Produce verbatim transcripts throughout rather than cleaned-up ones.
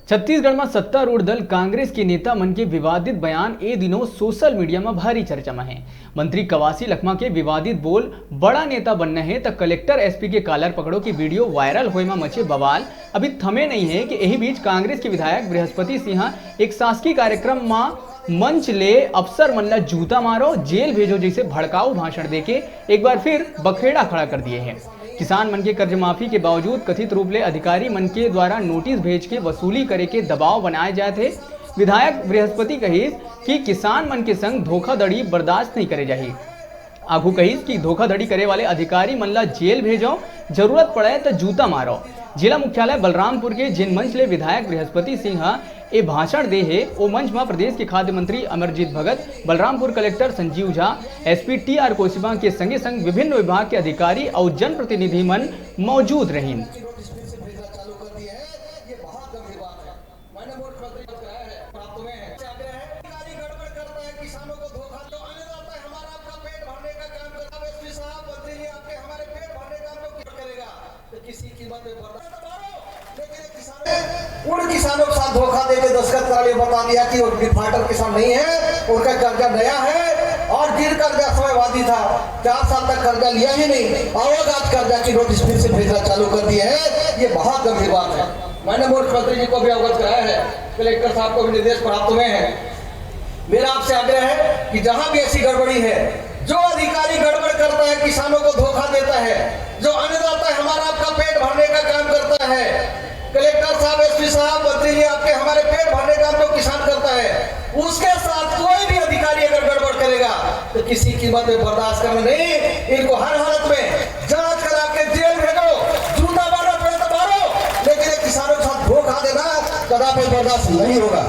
छत्तीसगढ़ म सत्तारूढ़ दल कांग्रेस के नेता मन के विवादित बयान ए दिनों सोशल मीडिया म भारी चर्चा म हे। मंत्री कवासी लखमा के विवादित बोल, "बड़ा नेता बनना हे त कलेक्टर एसपी के कालर पकड़ो" के वीडियो वायरल होए म मचे बवाल अभी थमे नइ हे कि एही बीच कांग्रेस के विधायक बृहस्पति सिंह ह एक शासकीय कार्यक्रम म मंच ले "अफसर मन ला जूता मारो, जेल भेजो" जैसे भड़काऊ भाषण देके एक बार फिर बखेड़ा खड़ा कर दिए हे। किसान मन के कर्जमाफी के बावजूद कथित रूप ले अधिकारी मन के द्वारा नोटिस भेज के वसूली करे के दबाव बनाए जात हे। विधायक बृहस्पति कहिस कि किसान मन के संग धोखाधड़ी बर्दाश्त नहीं करे जाही। आगू कहिस कि धोखाधड़ी करे वाले अधिकारी मन ला जेल भेजो, जरूरत पड़े त जूता मारो। जिला मुख्यालय बलरामपुर के जिन मंच ले विधायक बृहस्पति सिंह ह ए भाषण दे हे, ओ मंच म प्रदेश के खाद्य मंत्री Amarjeet Bhagat, Balrampur collector Sanjeev Jha, SP T R Kosiba के संगे संग विभिन्न विभाग के अधिकारी अउ जनप्रतिनिधि मन मौजूद रहिन। माननीय मुख्यमंत्री जी को आग्रह है, प्राप्त हुए हैं। अधिकारी गड़बड़ करता है, किसानों को धोखा दो, अन्नदाता है हमारा आपका पेट भरने का काम करता है। एसपी साहब, मंत्री जी आपके हमारे पेट भरने का काम क्यों करेगा? तो किसी कीमत में बर्दाश्त, लेकिन एक किसान, उन किसानों के साथ धोखा देके दस्तखत करा लिया, बता दिया कि वो डिफॉल्टर किसान नहीं है, उनका कर्जा नया है और गिर कर्जा समयवादी था, चार साल तक कर्जा लिया ही नहीं, और आज कर्जा की नोटिस फिर से भेजना चालू कर दिया है। ये बहुत गंभीर बात है। मैंने मुख्यमंत्री जी को भी अवगत कराया है, कलेक्टर साहब को भी निर्देश प्राप्त हुए हैं। मेरा आपसे आग्रह है कि जहां भी ऐसी गड़बड़ी है, जो अधिकारी गड़बड़ करता है, किसानों को धोखा देता है, जो अन्नदाता है हमारा आपका पेट भरने का काम करता है, कलेक्टर साहब, एसपी साहब, मंत्री जी आपके हमारे पेट भरने का काम जो किसान करता है, उसके साथ कोई भी अधिकारी अगर गड़बड़ करेगा तो किसी कीमत में बर्दाश्त करना नहीं। इनको हर हालत में जांच करा के जेल भेजो, जूता मारना पड़े तो मारो, लेकिन ये किसानों के साथ धोखा देना कदापि बर्दाश्त नहीं होगा।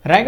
रायगढ़